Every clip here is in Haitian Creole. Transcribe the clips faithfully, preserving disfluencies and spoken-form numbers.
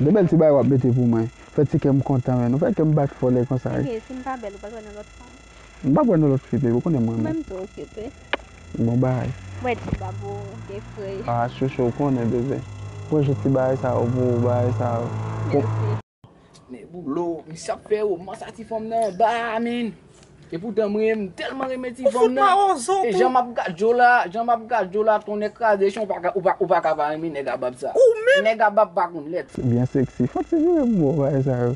De bèl ti bagay w ap mete pou mwen. Fè ti kè m kontan, men. Ou fè kè m bat fò lè konsa, wi. Ebyen, si m pa bèl, ou pral wè nan lòt fanm. M p ap wè nan lòt fi, baby. Ou konnen mwen, ou menm tou, ou cute, wi. Bon bagay. Mwen di babo, gen frè. Ah, chouchou, ou konnen, bebe. Pran jan ti bagay sa yo pou ou, bagay sa yo. Mèsi. Men boulo, misye ap fè romans a ti fanm nan anba a, men. Epoutan mwen, m tèlman renmen ti fanm nan. E jan m ap gad yo la, jan m ap gad yo la, tonnè kraze, chan, ou pa ka, ou pa, ou pa ka pa renmen nèg a bab sa. Ou menm? Nèg a bab pa konn lèt. Byen seksi. Fò ti vire m wè bagay sa yo.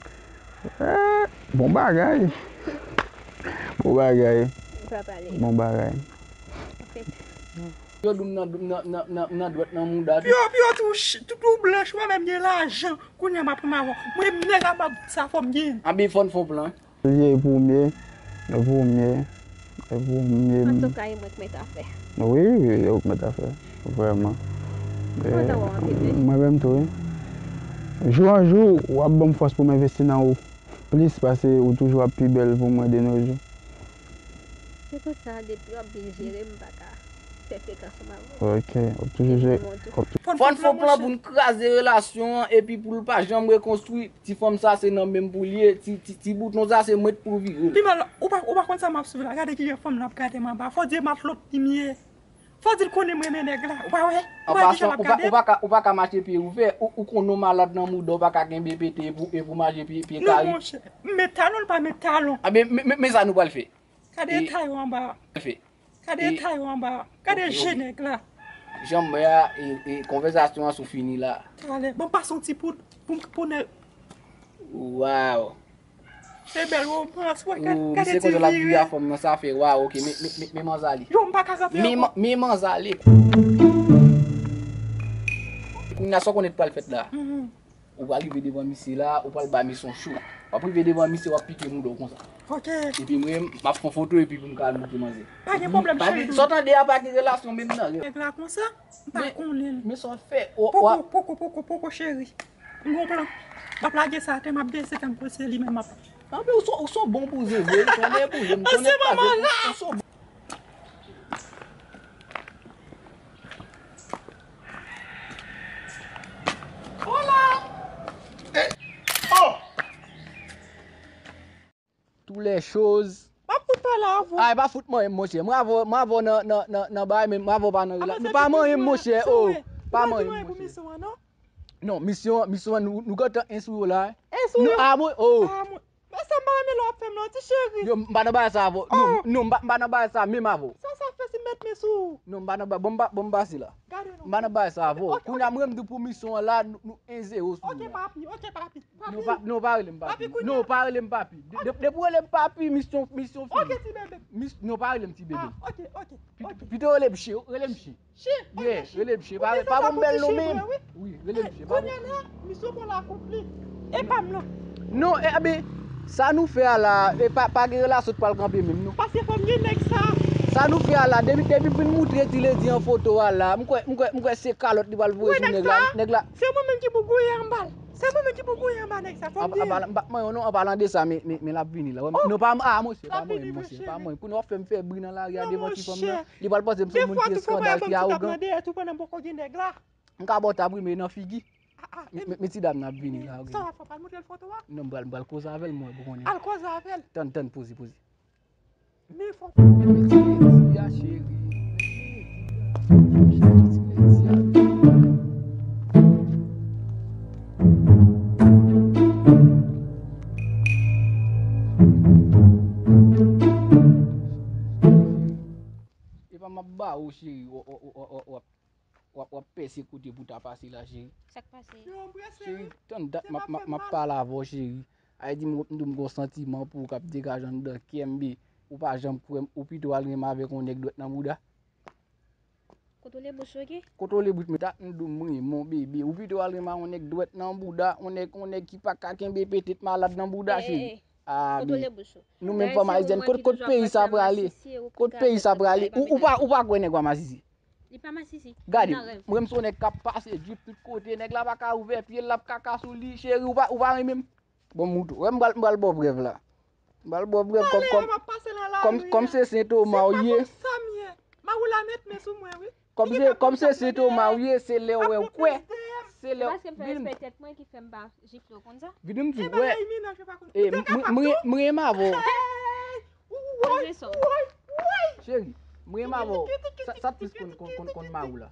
Eh, bon bagay. Bon bagay. Ou pa pale. Bon bagay. Yo dou m nan, dou m nan, nan, nan, nan dwèt nan mouda tou. Pyo, pyo, tou, ch- tou, tou blanch, mwen menm gen lajan. Kounye a m ap pran mawon. Mwen, nèg a bab sa fò m gen. Anben fò n fè yon plan. Li ye pou m ye. E pou m ye. E pou m ye. Antouka, e mwen k mèt afè. Wi, wi, e ou k mèt afè. Vrèman. Kontan wè w anpil, wi. Mwen menm tou, wi. Jou an jou, w ap ban m fòs pou m envesti nan ou. Plis pase ou toujou ap pi bèl pou mwen de nos jours. Se konsa, depi w ap byen jere m, m pa ka fè frekans ansanm avè w. Ok, w ap toujou jere. Fò n fè plan pou n kraze relasyon an, epi pou l pa janm rekonstwi. Ti fanm sa se nan men m pou l ye, ti, ti, ti bouton sa se mwen k pou vire l. Pi mal, ou pa, ou pa konn sa m ap swiv la, gade kijan fanm nan ap gade m anba. Fò di e matlot li m ye. Fò di l konnen m renmen nèg la. Ou pa wè? Ou pa wè kijan l ap gade m? An pasan, ou pa, ou pa ka, ou pa ka mache pye ouve. Ou, ou konn yon malad nan mouda, ou pa ka kenbe pete epi, epi w mache pye, pye kare. Non, monchè. M met talon, l pa met talon. Anben, men, men, men sa nou pral fè. Gade eta yo anba. Fè. Gade eta yo anba. Gade je nèg la. Jan m wè a, e, e, konvèsasyon an sou fini la. Talè. Bon, pase yon ti poud pou, pou nèg. Waw. Se bèl romans, wè, gad, gade ti vire. Ou, misye konn jan l ap vire a fanm nan, sa fè, waw, ok, men, men, men, men manzali. Yo, m pa ka kanpe ankò. Men manzali. Kounye a, sa w konnen k pral fèt la? Ou pral rive devan misye la, ou pral ba misye yon cho. W ap rive devan misye, w ap pike mouda w konsa. Ok. Epi mwen, m ap fè yon foto epi pou m ka looke manzè. Pa gen pwoblèm, cheri. Sa w tande a pa gen relasyon menm nan. Nèg la konsa, m pa konnen l. Men sa w ap fè, w ap. Poko, poko, poko, poko, cheri. M gon plan. M ap lage sa atè, m ap dese tankou se li menm m ap. Anben, ou se, ou se yon bon bouzen vre, ou se yon bon bouzen, m konnen pa vre, ou se yon bon. Hola! Eh, oh! Toutes les choses. M ap fout pale avè w. Ay, pa fout mwen, monchè. Mwen avè w, mwen avè w nan, nan, nan, nan bagay, men mwen avè w pa nan rela-, nou pa manyen m, monchè, oh. Pa manyen m, monchè. Non, misyon, misyon an, nou, nou gentan en sou yo la. En sou yo? Nou, a, mwen, oh. A, mwen. Men sa m pa renmen lè w ap fè m la, ti cheri. Yo, m pa nan bagay sa avè w. Non, non, m pa, m pa nan bagay sa menm avè w. Sa, sa fè si m met men sou ou? Non, m pa nan bagay, bon, m pa, bon, m pase la. Gade non. M pa nan bagay sa avè w. Ok, ok. Kounye a, mwen, m di w pou misyon an la, nou, nou en zewo sou ou la. Ok, papi, ok, papi. Non, pa, non, pa rele m papi. Papi, kounye a. Non, pa rele m papi. De-, de-, depi w rele m papi, misyon, misyon fini. Ok, ti bebe. Mis-, non, pa rele m ti bebe. Ah, ok, ok, ok. Pito rele m che, rele m che. Che, yeah, ok, che. Rele m che. Pa, pa bon bèl non menm. Wi, rele m che. Kounye a la, misyon pou l akonpli. E pa m non. Non, e, enben, sa nou fè a la, e pa, pa gen relasyon k pral kanpe menm non. Paske fò m gen nèg sa. Sa nou fè a la, depi, depi pou n moutre ti ledi an foto a la, m kwè, m kwè, m kwè se kalòt li pral voye sou nèg la. Nèg la. Se mwen menm ki pou gouye anba l. Se mwen menm ki pou gouye anba nèg sa. Fò m di. An palan, m pa manyen w non, an palan de sa, men, men, men l ap vini la. Non, pa, ah, monchè, pa manyen m, monchè, pa manyen. Kounye a w ap fè m fè bri nan lari a devan ti fanm nan. Li pral panse m se yon moun ki eskandal, ki awogan. M ka ba w tab wi, men nan figi. Men, men ti dam nan ap vini la, ok. Sa w ap fè, pral montre l foto a? Non, m pral, m pral koze avè l, mwen, pou konnen. Al koze avè l. Tann, tann, poze, poze. Men fò. Men ti ledi a, cheri. Ti ledi a. Epa m ap ba ou, cheri, w, w, w, w, w ap W ap, w ap pèse kote pou ta pase la, cheri. Sa k pase? Cheri, tann dat m ap, m ap, m ap pale avè w, cheri. Ay di m, m di w m gon santiman pou ou k ap degaje anndan kè m, men ou pa janm kwè m, ou pito al renmen avèk yon nèg dwèt nan bouda. Kontwole bouch ou, ok? Kontwole bouch mwen, dat m di w m renmen w, bebe. Ou pito al renmen yon nèg dwèt nan bouda, yon nèg, yon nèg ki pa ka kenbe petet malad nan bouda, cheri. Ah, kontwole bouch ou. Nou menm fanm ayisyèn, kot, kot peyi sa prale? Kot peyi sa prale? Ou, ou pa, ou pa kwè nèg w a masisi? Li pa masisi. Gade, mwen menm se yon nèg k ap pase drip tout kote, nèg la pa ka ouvè pye l, l ap kaka sou li, cheri, ou pa, ou pa renmen m? Bon, m moute w. Wè, m pral, m pral ba w prèv la. M pral ba w prèv kòm, kòm, kòm se Sen Toma w ye. Kòm se, kòm se Sen Toma w ye, se lè w wè w kwè. Se lè Paske m fè respè tèt mwen ki fè m pa jifle w konn sa. Vide m di E w, wè, bagay mennaj yo pa konn. e, m- m- m- m renmen avè w. Woy, woy, woy. Cheri, m renmen avè w. Sa, sa plis konn konn konn konn mari w la.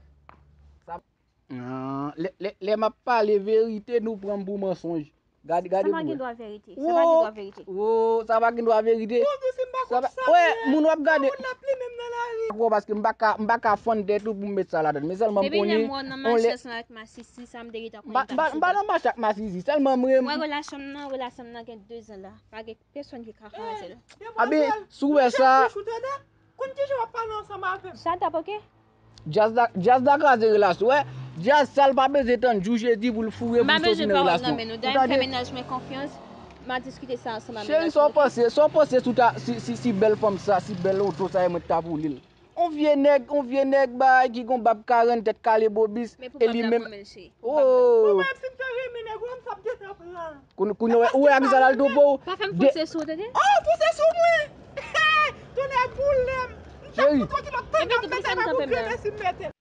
Sa Ah, lè, lè, lè m ap pale verite, nou pran m pou mansonj. Gade, gade Sa pa pou gen wè. Dwa verite. Sa pa gen dwa verite. Wo, sa pa gen dwa verite. Bon, si m pa Sa konn pa, sa. wè, moun w ap gade. Moun ap plimen m nan lari. Bon, paske m pa ka, m pa ka fann tèt ou pou m met sa ladan. Men sèlman m Depi lè konnen m wè w nan on lè mache ansanm avèk Masisi, sa m te gentan M pa- konnen. m pa- m pa nan mache ak Masisi. Sèlman m renmen. Mwen relasyon m nan, relasyon m nan gen de zan la. Pa gen pèsonn ki ka kraze l. Abi, sou wè sa. Konn ki jan w ap pale ansanm avè m. Sa t ap oke? Jazz la, jazz la kraze relasyon. Wè, jazz sa l pa bezwen tann jou jedi pou l foure M pa pou l soti bezwen nan pawòl nan relasyon. men nou. Ou Dayè m fè tande? Mennaj mwen konfyans. M a diskite sa ansanm avè Cheri, sa w panse, sa w panse sou ta, si, si, si bèl fanm sa, si bèl oto sa, e mwen t ap woule l. On vye nèg, on vye nèg bay ki gon bab karant tèt kale bobis, Men pou e bab li la menm. Pran men l cheri. Oh, Mwen si m te renmen nèg ou, m t ap gentan pran. koun- kounye w wè, ou wè ak sa l al twoupe w. Pa fè m De- fonse sou ou tande. Oh, fonse sou mwen. Tonè boule m. M t ap Cheri. fout yon kilòt tanga, m mete nan bouk grenn si m mete.